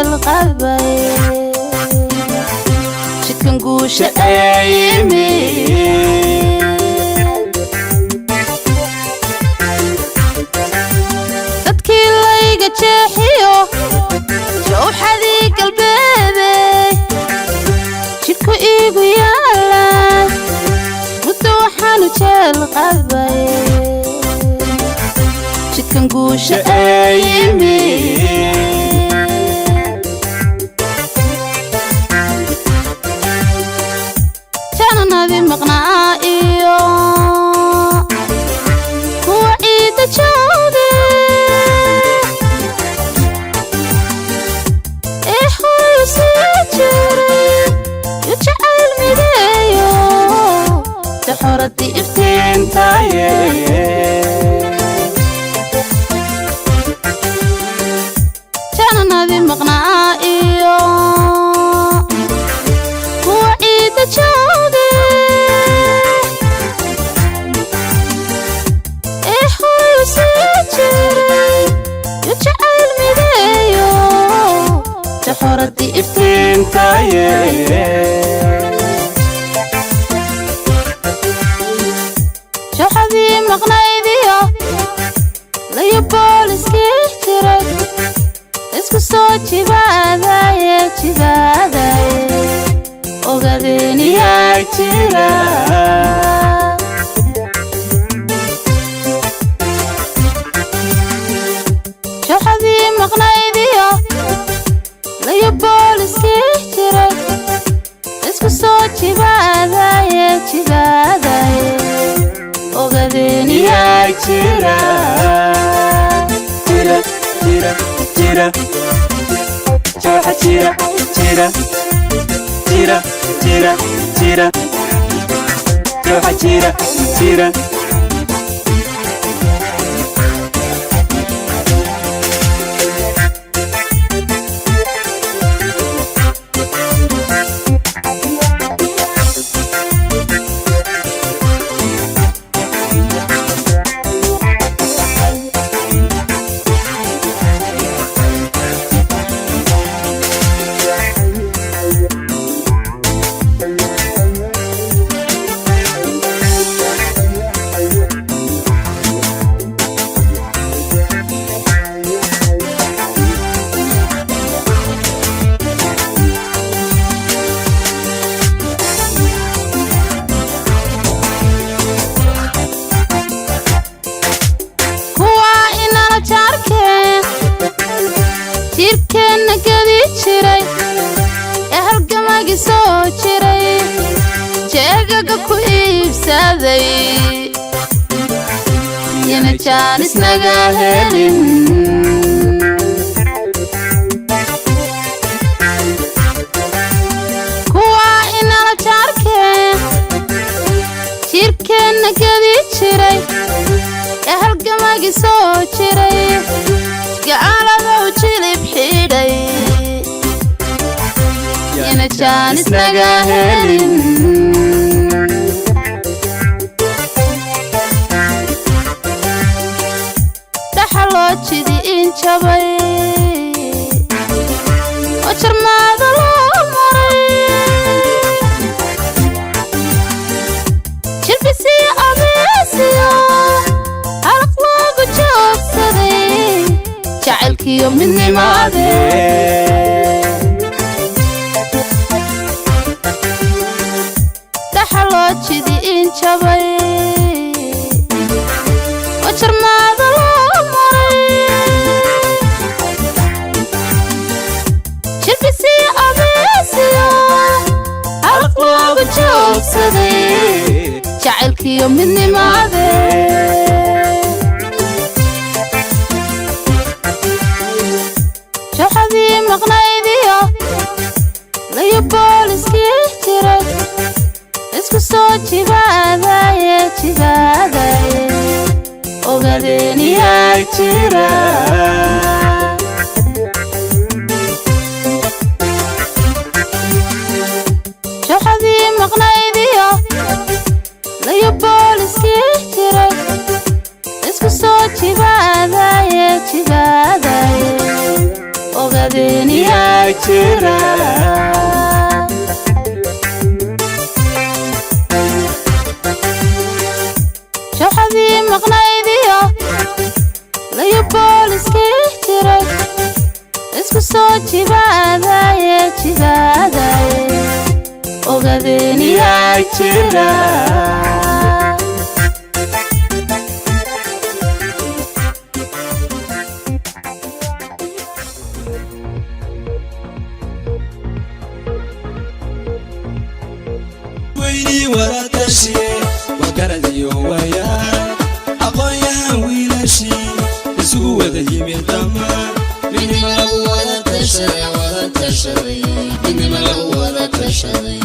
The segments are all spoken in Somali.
jeel qabay, jidkan guusha ee yimid. Dadkii layga jeexiyo jawxadii galbeede, jidhku iigu yaalay muddo waxaanu jeel qabay, jidkan guusha ee yimid. Jananadii maqnaa iyo kuwa ciidda jooge ee hooyu sii jiray yo jacayl mideeyo daxoradii iftiintaye. Jananadii maqnaa iyo kuwa ciidda jooge ee hooyu sii jiray yo jacayl mideeyo daxoradii iftiintaye. Jooxadii maqnaydiyo layo booliskii jiray isku soo jibaadaye, jibaadaye ogadeeniyaa jira. Jooxadii maqnaydiyo layo booliskii jiray isku soo jibaadaye, jibaadaye ogadeeniyaa jira. Jira, jira, jira, jooxa jira, jira, jira, jira, jira, jooxa jira, jira. Kuwa inala jaarkeen jiirkeenna gedi jiray ee halgamagi soo jiray jeegaga ku iibsaday yana jaanis naga helin. Kuwa inala jaarkeen jiirkeenna gedi jiray ee halgamagi soo jiray gaaladow jilib xidhay yana jaanis naga helin. Dhaxaloo jidi in jabay oo jarmaada loo maray, jirbisiyo abeesiyo halaq loogu joogsaday jacaylkiyo midnimaade. Dhaxaloo jidi in jabay oo jarmaada loo maray, jirbisiyo abeesiyo halaq loogu joogsaday jacaylkiyo midnimaade. Jooxadii maqnaydiyo layo booliskii jiray isku soo jibaadaye, jibaadaye ogadeeniyaa jira. Jooxadii maqnaydiyo layo booliskii jiray isku soo jibaadaye, jibaadaye ogadeeniyaa. yaa jira. Shaxdii maqnaydiyo layo booliskii jiray, isku soo jibaadaye jibaadaye, ogadeeniyaa yaa jira. Weynii wadatashiye wagaradiyo wayaa aqoon-yahan wiilashii isugu wada yimid dhammaan, midnimo lagu wada tashaday, wada tashaday, midnimo lagu wada tashaday.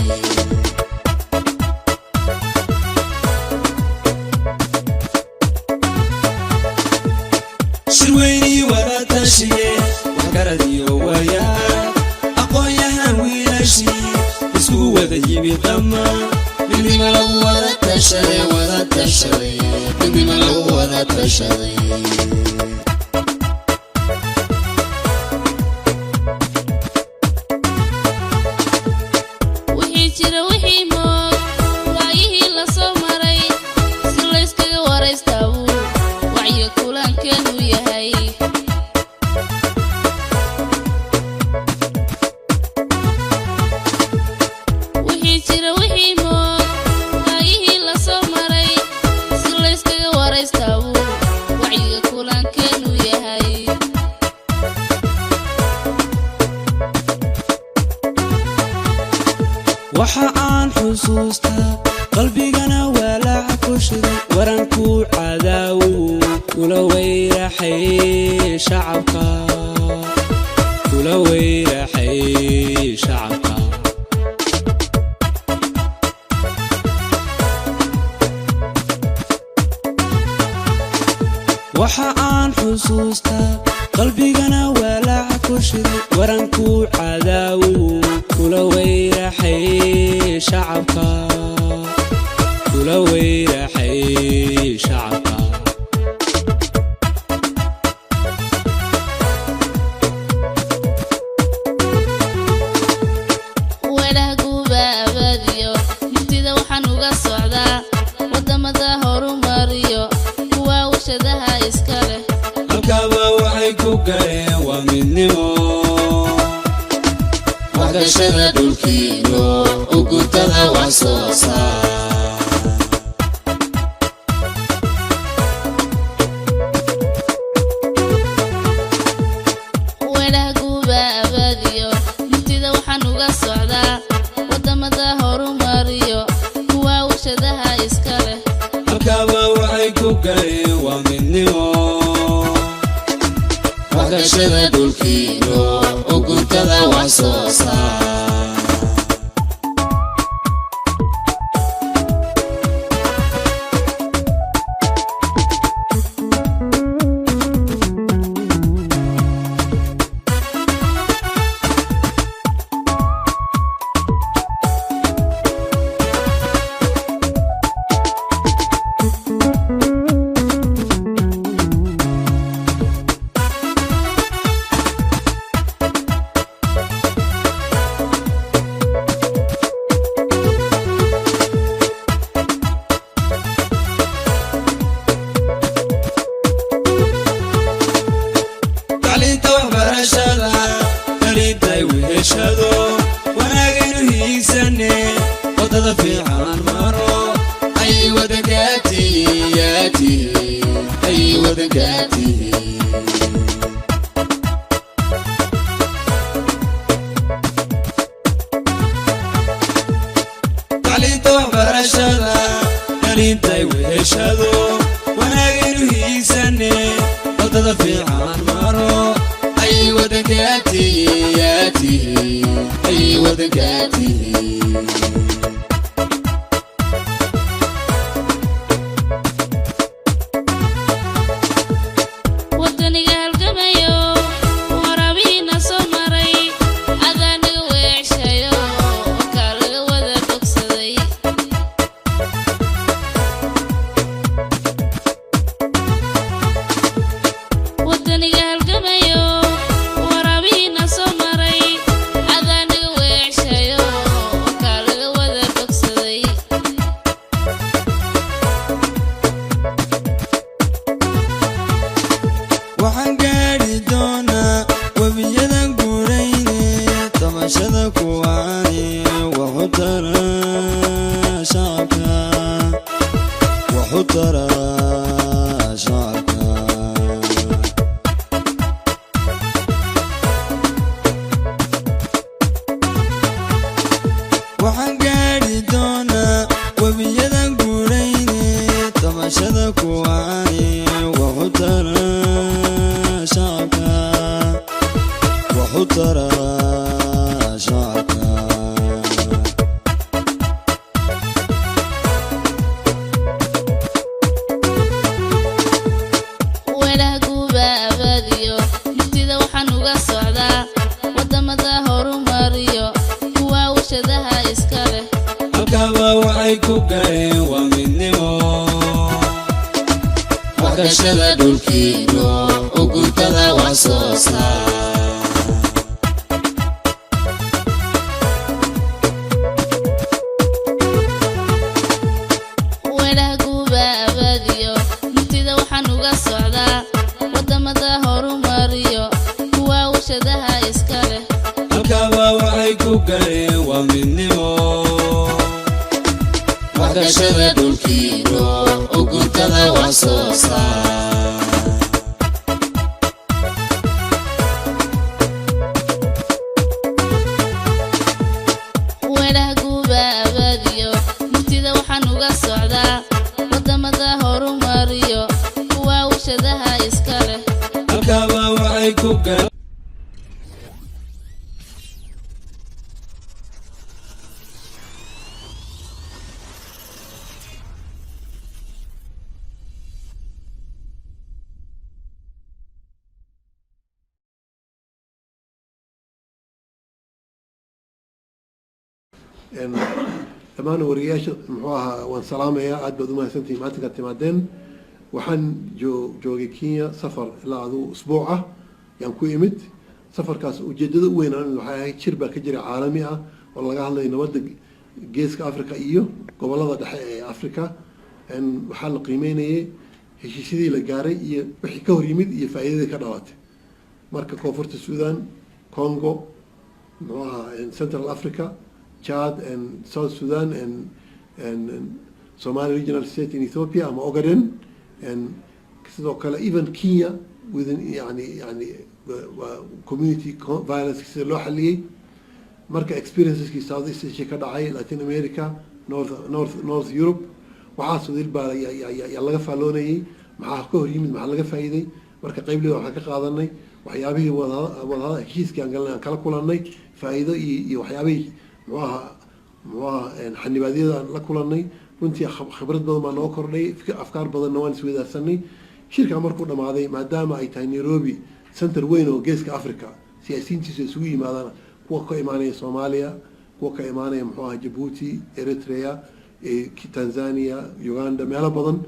Shirweynii wadatashiye wagaradiyo wayaa aqoon-yahan wiilashii isugu wada yimid dhammaan, midnimo lagu wada tashaday, wada tashaday, midnimo lagu wada tashaday. Wixii jira, wixii moog, waayihii la soo maray, si layskaga waraystaa buu wacyo kulankeenu yahay. Wixii jira, wixii moog, waayihii la soo maray, si layskaga waraystaa buu wacyiga kulankeenu yahay. Waxa aan xusuustaa qalbigana walaaca ku shiday, warankuu cadaawu kula weyraxay shacabka, kula weyraxay shacabka. Waxa aan xusuustaa qalbigana walaaca ku shiday, warankuu cadaawu kula weyraxay shacabka, kula weyraxay shacabka. Weedhaha guubaabadiyo murtida waxaan uga socdaa waddamada horumariyo kuwa warshadaha iska leh. Halkaaba waxay ku galeen waa midnimo, waxgashada dhulkiino uguntada wax soo saar. Weedhaha guubaabadiyo murtida waxaan uga socdaa waddamada horumariyo kuwa warshadaha iska leh. Halkaaba waxay ku galeen waa midnimo, waxgashada dhulkiino uguntada wax soo saar. Tacliinta waxbarashada dhalintay weheshado, wanaagaynu hiigsane, wadada fiican maro, ay wadankaatiyaati, ay wadankaatihi. Tacliinta waxbarashada dhalintay weheshado, wanaagaynu hiigsane, wadada fiican maro, ay wadankaatiyaatihi, ay wadankaatihi. Waddaniga halgamayo waraabihiina soo maray, adaanaga weecshayo wakaa laga wada bogsaday. Waddaniga halgamayo waraabihiina soo maray. u tara shacabka. Weelaha guuba abaadiyo murtida waxaan uga socdaa wadamada horumariyo kuwa warshadaha iska leh. Halkaaba waxay ku gaareen waa midnimo. Waxgashada dhulkiino, uguntada wax soo saar. Weelaha guuba abaadiyo murtida waxaan uga socdaa wadamada horumariyo kuwa warshadaha iska leh. Halkaaba waxay ku gaareen waa midnimo. Waxgashada dhulkiino, uguntada wax soo saar. Weelaha guuba abaadiyo murtida waxaan uga socdaa wadamada horumariyo kuwa warshadaha iska leh. Halkaaba waxay ku gaareen. Dhammaan wariyayaasha, muxuu ahaa, waan salaamayaa. Aad baad umahadsantihiin maalinkaad timaadeen. Waxaan joogay Kenya safar ilaa aduu usbuuc ah yaan ku imid. Safarkaas ujeedada u weyn aan imid waxay ahayd shir baa ka jira caalami ah oo laga hadlayo nabadda Geeska Africa iyo gobolada dhexe ee Africa. Waxaa la qiimeynayay heshiisyadii la gaaray iyo wixii ka hor yimid iyo faa'iidadii ka dhalatay. Marka Koonfurta Sudan, Congo, muxuu ahaa, Central Africa, Chad and South Sudan and Somali Regional State in Ethiopia ama Ogaden, and sidoo kale even Kenya within yani waa community violence sida loo xaliyey. Marka experienceski South East Asia ka dhacay, Latin America, North Europe, waxaas idil baa yaa laga faalloonayay. Maxaa ka hor yimid? Maxaa laga faa'iiday? Marka qaybliga waxaan ka qaadanay waxyaabihii wada heshiiskii aan galnay aan kala kulanay faa'iido iyo waxyaabihii muxuu ahaa xanibaadyada aan la kulanay. Runtii khibrad badan baa noo kordhay, afkaar badanna waan isweydaarsanay. Shirkaa markuu dhamaaday, maadaama ay tahay Nairobi center weyn oo Geeska Africa siyaasiyiintiisu isugu yimaadaan, kuwa ka imaanaya Soomaaliya, kuwa ka imaanaya, muxuu ahaa, Jabuuti, Eritrea, Tanzania, Uganda, meelo badan,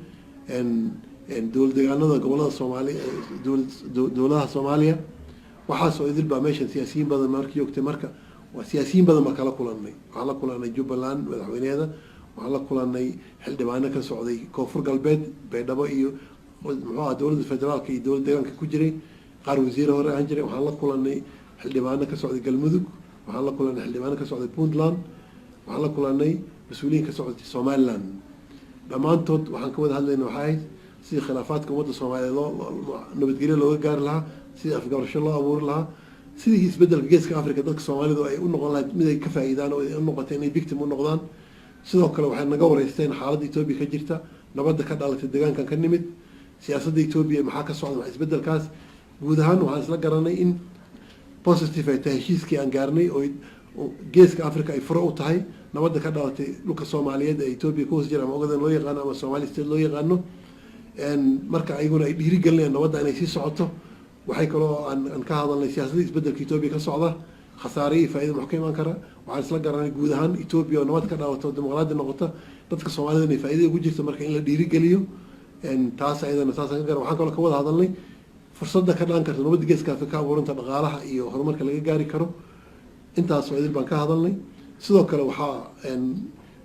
dowlad deegaanada gobolada Soomaaliya, dowladaha Soomaaliya, waxaasoo idil baa meeshan siyaasiyiin badan markii joogtay. Marka waa siyaasiyiin badan baa kala kulanay. Waxaan la kulanay Jubbaland madaxweyneheeda, waxaan la kulanay xildhibaano ka socday Koonfur Galbeed, Baydhabo iyo, muxuu aha, dowladda federaalka iyo dowlad deegaanka ku jiray, qaar wasiire hore ahaan jiray. Waxaan la kulanay xildhibaano ka socday Galmudug, waxaan la kulanay xildhibaano ka socday Puntland, waxaan la kulanay mas-uuliyiin ka socday Somaliland. Dhammaantood waxaan ka wada hadlayna waxay ahayd sidii khilaafaadka ummadda Soomaaliyeed loo nabadgelyo looga gaari lahaa, sidii afgarasho loo abuuri lahaa, sidii isbeddelka Geeska Africa dadka Soomaalidu ay u noqon lahayd mid ay ka faa'iidaan oo ay u noqotay inay victim u noqdaan. Sidoo kale waxay naga wareysteen xaaladda Etoobiya ka jirta, nabadda ka dhalatay deegaankan ka nimid, siyaasadda Etoobiya maxaa ka socda, maxaa isbeddelkaas. Guud ahaan waxaan isla garanay in positive ay tahay heshiiskii aan gaarnay oo Geeska Africa ay furo u tahay nabadda ka dhalatay dhulka Soomaaliyeed ee Etoobiya ku hoos jira ama Ogaden loo yaqaano ama Somali State loo yaqaano. Marka ayaguna ay dhiirigelinayaan nabadda inay sii socoto. Waxay kaloo aan ka hadalnay siyaasadda isbeddelka Etoobiya ka socda, khasaare iyo faa'iida maxuu ka imaan kara. Waxaan isla garanay guud ahaan Etoobiya oo nabad ka dhalato, dimuqraadi noqota, dadka Soomaalida inay faa'iida ugu jirto. Marka in la dhiirigeliyo taas ayadana saasaan ka garan. Waxaan kaloo ka wada hadalnay fursadda ka dhalan karta nabadda Geeska Afrika ka abuuranta, dhaqaalaha iyo horumarka laga gaari karo. Intaas oo idil baan ka hadalnay. Sidoo kale waxaa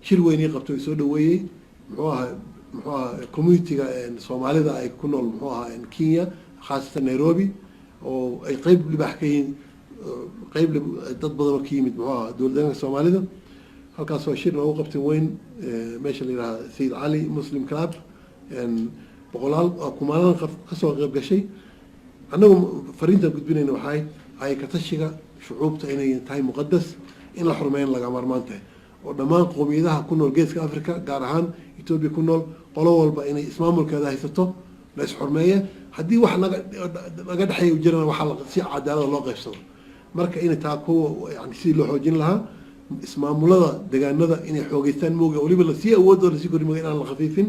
shir weynii qabtay oo soo dhaweeyey, muxuu ahaa, community-ga Soomaalida ay ku nool, muxuu ahaa, Kenya, khaasatan Nairobi, oo ay qeyb libaax ka yihiin, qeyb dad badan oo ka yimid, muxuu ahaa, dowlad deegaanka Soomaalida. Halkaas oo shir noogu qabtay weyn meesha la yidhaha Sayid Cali Muslim Club, boqolaal kumaanan qof kasoo qeyb gashay. Annagu fariintaan gudbinayna waxay ay ka tashiga shucuubta inay tahay muqadas, in la xurmeyn laga maarmaan tahay, oo dhammaan qowmiyadaha ku nool Geeska Africa, gaar ahaan Etoobiya ku nool, qolo walba inay ismaamulkeeda haysato, la isxurmeeya. Haddii wax naga dhexeeya jirana, waxaa si cadaalada loo qaybsado. Marka inay taa kuwa yani sidii loo xoojin lahaa ismaamulada degaanada inay xoogeystaan mooga, waliba lasii awoodoo lasii kori mooga, inaan la khafiifin.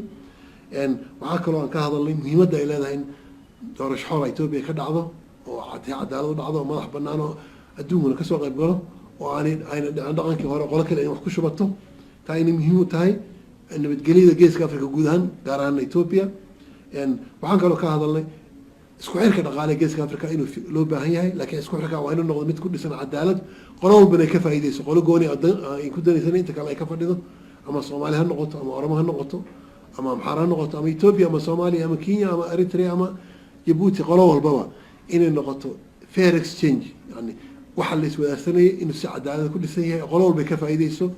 Waxaa kaloo aan ka hadalnay muhiimadda ay leedahay in doorasho xora Etoobiya ka dhacdo, oo cadaalad u dhacdo, oo madax banaan, oo adduunkuna kasoo qayb galo, oo aanay ayna dhicin dhaqankii hore qolo kale in wax ku shubato. Taa inay muhiim u tahay nabadgelyada Geeska Africa guud ahaan, gaar ahaan Etoobiya. Waxaan kaloo ka hadalnay isku xirka dhaqaale Geeska Africa inuu loo baahan yahay, laakiin isku xirka waa inuu noqdo mid ku dhisan cadaalad, qolo walbana ay ka faa'iideyso, qolo gooni ay ku danaysan inta kale ay ka fadhido, ama Soomaali ha noqoto, ama Oromo ha noqoto, ama Amxaar ha noqoto, ama Ethiopia, ama Soomaaliya, ama Kenya, ama Eritrea, ama Jabuuti. Qolo walbaba inay noqoto fair exchange, yani waxa la iswadaarsanayay inuu si cadaalad ku dhisan yahay, qolo walba ay ka faa'iideyso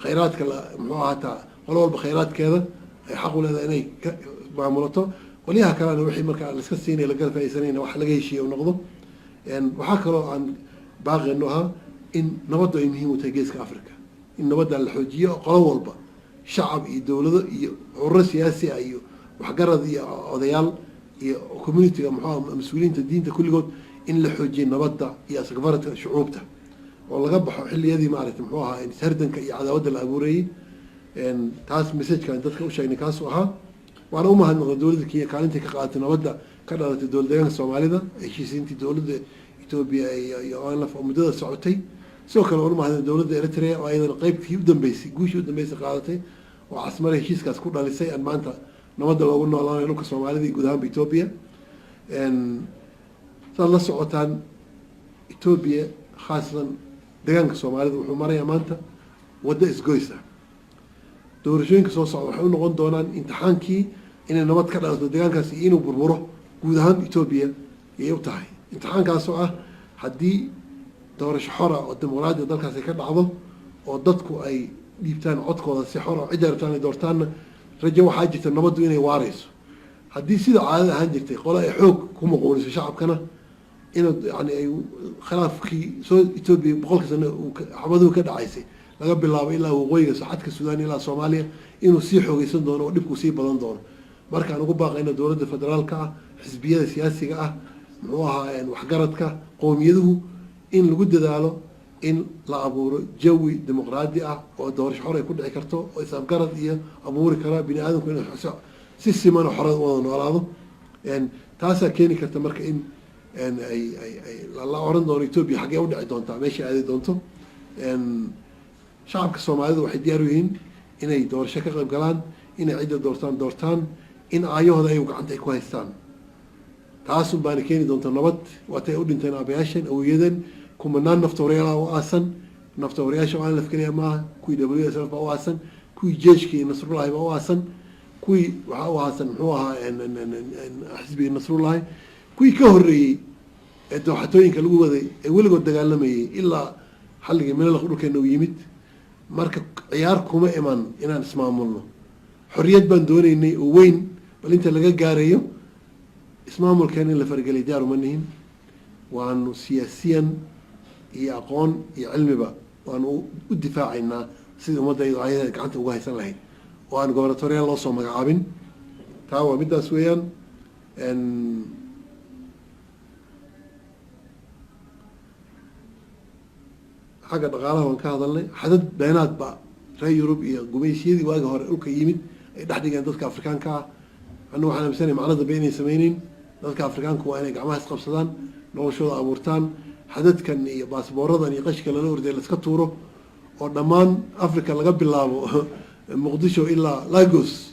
khayraadka la muxuu ahaataa, qolo walba khayraadkeeda ay xaq u leedahay inay ka maamulato, qolyaha kalena wixii markaa laiska siinaya lagala faaideysanayna wax laga heshiiye u noqdo. Waxaa kaloo aan baaqeenu ahaa in nabaddu ay muhiim u tahay Geeska Africa, in nabadda la xoojiyo, qolo walba, shacab iyo dowlado iyo ururo siyaasi ah iyo waxgarad iyo odayaal iyo community-ga, muxuu mas-uuliyiinta diinta, kulligood in la xoojiyo nabadda iyo asgafaradka shucuubta, oo laga baxo xilliyadii maaragtay muxuu ahaa hardanka iyo cadaawadda la abuurayey. Taas message-kan dadka u sheegnay kaasuu ahaa. Waana u mahadnaqday dowladda Kenya kaalintay ka qaadatay nabadda ka dhalatay dowlad deegaanka Soomaalida, heshiisiintii dowladda Etoobiya iyo ONLF oo muddada socotay. Sidoo kale waan u mahadnaqay dowladda Eritrea oo ayadana qeybtii u dambeysay, guushii u dambeysay qaadatay, oo Casmare heshiiskaas ku dhalisay aan maanta nabadda loogu noolaanayo dhulka Soomaalida iyo guud ahaanba Etoobiya. Saad la socotaan, Etoobiya, khaasatan deegaanka Soomaalida, wuxuu marayaa maanta waddo isgoys ah. Doorashooyinka soo socda waxay u noqon doonaan imtixaankii inay nabad ka dhalato deegaankaas iyo inuu burburo guud ahaan Etoobiya ayay u tahay imtixaankaasoo ah. Haddii doorasho xora oo dimuqraadiya dalkaasi ka dhacdo, oo dadku ay dhiibtaan codkooda si xora oo cidday rabtaan ay doortaanna, rajo waxaa jirta nabaddu inay waareyso. Haddii sida caadada ahaan jirtay qole ay xoog ku muquuniso shacabkana, inuu yani ay khilaafkii soo Etoobiya 100-ka sano xabaduhu ka dhacaysay, laga bilaabo ilaa waqooyiga xadka Suudaan ilaa Soomaaliya, inuu sii xoogeysan doono oo dhibku sii badan doono. Markaan ugu baaqayna dowladda federaalka ah, xisbiyada siyaasiga ah, muxuu ahaa, waxgaradka qowmiyaduhu, in lagu dadaalo in la abuuro jawi dimuqraadi ah oo doorasho xor ay ku dhici karto, oo is-afgarad iyo abuuri kara bini aadamku inuu si siman oo xorad wada noolaado. Taasaa keeni karta marka in ay ay ay la oran doono Etoobiya xaggee u dhici doontaa, meesha aadi doonto. Shacabka Soomaalida waxay diyaar u yihiin inay doorasho ka qayb galaan, inay cidda doortaan doortaan, in aayahooda ayagu gacanta ay ku haystaan. Taasun baana keeni doonta nabad. Waatay u dhinteen aabayaasheen, awowyadeen, kumanaan naftooryaala u aasan. Naftooryaasha ONLF keliya maaha, kuwii WSLF baa u aasan, kuwii jeeshkii Nasrullahi baa u aasan, kuwii waxaa u aasan muxuu ahaa xisbigii Nasrullahi, kuwii ka horreeyey ee dooxatooyinka lagu waday ee weligood dagaalamayay ilaa xalligii Minalaq dhulkeena u yimid. Marka ciyaar kuma iman inaan ismaamulno. Xorriyad baan doonaynay oo weyn, bal inta laga gaarayo ismaamulkeena in la fargeliy diyaar uma nihin. Waanu siyaasiyan iyo aqoon iyo cilmiba waanu u difaacaynaa sidii ummadda iyadoo ayadeeda gacanta uga haysan lahayd, oo aan gobernatoriyaal loo soo magacaabin. Taa waa middaas weeyaan. Xagga dhaqaalaha waan ka hadalnay. Xadad beenaad ba reer Yurub iyo gumaysiyadii waagi hore dhulka yimid ay dhex dhigeen dadka Afrikaanka ah. Anna waxaan aaminsanay macno dambe inay sameyneyn. Dadka Afrikaanku waa inay gacmaha isqabsadaan, noloshooda abuurtaan, xadadkan iyo baasbooradan iyo qashka lala orday laiska tuuro, oo dhammaan Africa laga bilaabo Muqdisho ilaa Lagos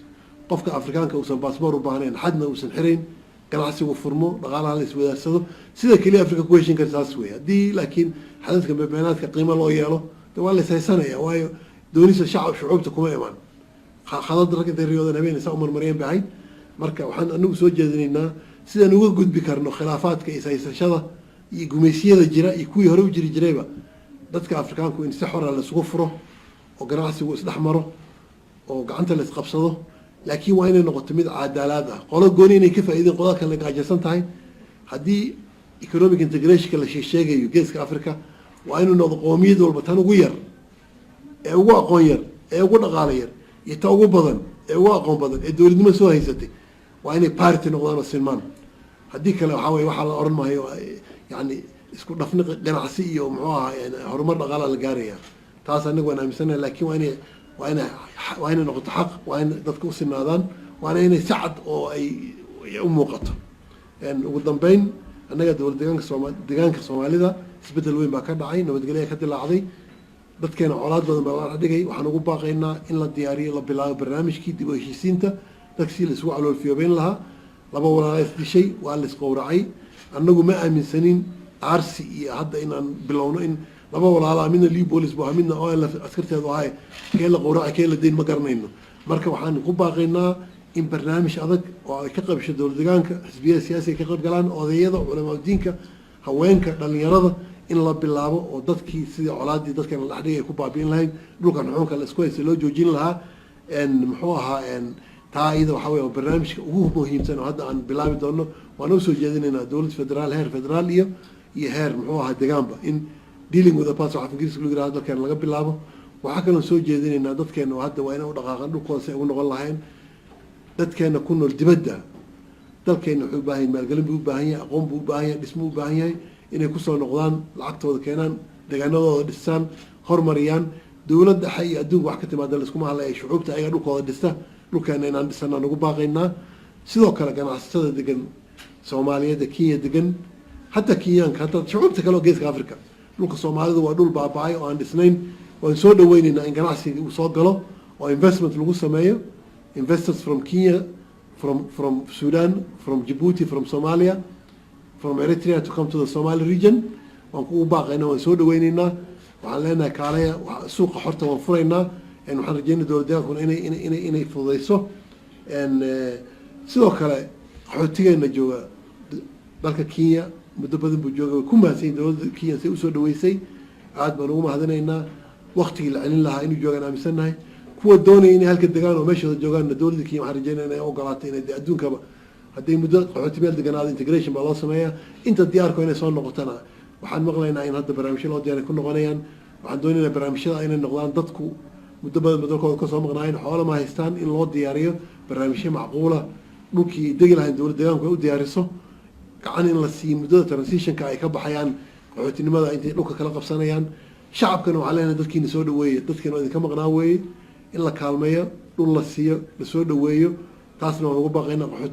qofka Afrikaanka uusan baasboor u baahnayn, xadna uusan xirayn, ganacsigu furmo, dhaqaalaha la iswadaarsado. Sida keliya Africa ku heshin karta saas wey. Haddii laakiin xadadka beenaadka qiimo loo yeelo, de waa la ishaysanaya, waayo doonista shacab shucuubta kuma iman. Khadad rag intay riyoodan habeen saa umarmariyeen bay ahayd. Marka waxaan anagu soo jeedinaynaa sidaan uga gudbi karno khilaafaadka, ishaysashada iyo gumaysiyada jira iyo kuwii hore u jiri jirayba, dadka Afrikaanku in si xora laisugu furo, oo ganacsigu isdhex maro, oo gacanta la isqabsado. Laakiin waa inay noqoto mid cadaalad ah, qolo gooni inay ka faa'iideen, qolada kale gaajaysan tahay. Haddii economic integrationka la sheegayo Geeska Africa, waa inuu noqdo qoomiyad walba tan ugu yar ee ugu aqoon yar ee ugu dhaqaalo yar iyo ta ugu badan ee ugu aqoon badan ee dowladnimo soo haysatay waa inay parity noqdaan oo sinmaan. Haddii kale waxaa weye waxaa la oran maayo yani Isku dhafni ganacsi iyo, muxuu ahaa, horumar dhaqaala la gaaraya. Taas anaga waan aaminsanahay, laakiin waa inay noqoto xaq, waa in dadka u sinaadaan, waana inay si cad oo ay u muuqato. Ugu dambeyn, annaga dowlad deegaanka sooma deegaanka Soomaalida isbeddel weyn baa ka dhacay, nabadgelya ka dilaacday. Dadkeena colaad badan baa la dhigay. Waxaan ugu baaqaynaa in la diyaariyo, la bilaabo barnaamijkii dib u heshiisiinta dadka, si la isugu caloolfiyoobeyn lahaa. Laba walaala is dishay, waa la isqowracay. Annagu ma aaminsanin aarsi iyo hadda inaan bilowno in laba walaala, midna Liyu Police buu ahaa, midna OLF askarteedu ahay, kee la qowracay, kee la dayn, ma garanayno. Marka waxaan ku baaqaynaa in barnaamij adag oo ay ka qaybsho dowlad deegaanka, xisbiyada siyaasiga ka qayb galaan, odayada, culamaa diinka, haweenka, dhalinyarada, in la bilaabo oo dadkii sidii colaadii dadkan la dhexdhigay ay ku baabi'in lahayd, dhulkan xuunka la isku haysta loo joojin lahaa. Muxuu ahaa, taa iyada waxaa wey barnaamijka ugu muhiimsan oo hadda aan bilaabi doono. Waan usoo jeedinaynaa dowlad federaal, heer federaal iyo heer, muxuu ahaa, deegaanba, in dealing with the past, waxa Ingiriiska lagu yirahdo, dalkeena laga bilaabo. Waxaa kaloon soo jeedinaynaa dadkeena oo hadda waa inay u dhaqaaqaan dhulkooda si ay ugu noqon lahayn. Dadkeena ku nool dibadda, dalkeena wuxuu u baahan yahay maalgelin buu u baahan yahay, aqoon buu u baahan yahay, dhismo u baahan yahay, inay kusoo noqdaan, lacagtooda keenaan, deegaanadooda dhistaan, horumariyaan. Dowlad dhexe iyo adduunka wax ka timaada laiskuma hadlaya, shucuubta ayaga dhulkooda dhista. Dhulkeena inaan dhisanaan ugu baaqaynaa. Sidoo kale ganacsatada degan Soomaaliyeed ee Kenya degan, hataa Kenyaanka, hataa shucuubta kale oo Geeska Africa, dhulka Soomaalidu waa dhul baaba-ay oo aan dhisnayn. Waan soo dhaweyneynaa in ganacsiga uu soo galo oo investment lagu sameeyo, investors from Kenya, from Sudan, from Djibouti, from Somalia, from Eritrea, to come to the Somali region. Waan kugu baaqaynaa, waan soo dhaweyneynaa. Waxaan leenahay kaalaya, suuqa xorta waan furaynaa. Waxaan rajeynaya dowlad deegaankuna inay fududeyso. Sidoo kale qaxootigeena jooga dalka Kenya, muddo badan buu joogay, way ku mahadsan yihin dowladda Kenya say usoo dhaweysay, aad baan ugu mahadinaynaa. Waktigii la celin lahaa inuu joogaan aaminsannahay. Kuwa doonaya inay halka degaan oo meeshooda joogaanna, dowladda Kenya waxaan rajeynaya inay ogolaato inay de adduunkaba hadday muddo qaxooti meel deganaado, integration baa loo sameeyaa. Inta diyaarko inay soo noqotana, waxaan maqlaynaa in hadda barnaamijyo loo diyaaray ku noqonayaan. Waxaan doonaynaa barnaamijyada inay noqdaan, dadku muddo badan dalkooda kasoo maqnaayeen, xoola ma haystaan, in loo diyaariyo barnaamijyo macquula, dhulkii ay degi lahayn dowlad deegaanku ay u diyaariso, gacan in la siiyo muddada transitionka ay ka baxayaan qaxootinimada, intay dhulka kala qabsanayaan. Shacabkana waxaan leenahay, dadkiina soo dhaweeye, dadkiina waa idinka maqnaa weeye, in la kaalmeeyo, dhul la siiyo, lasoo dhaweeyo, taasna waan ugu baaqaynaa qaxooti.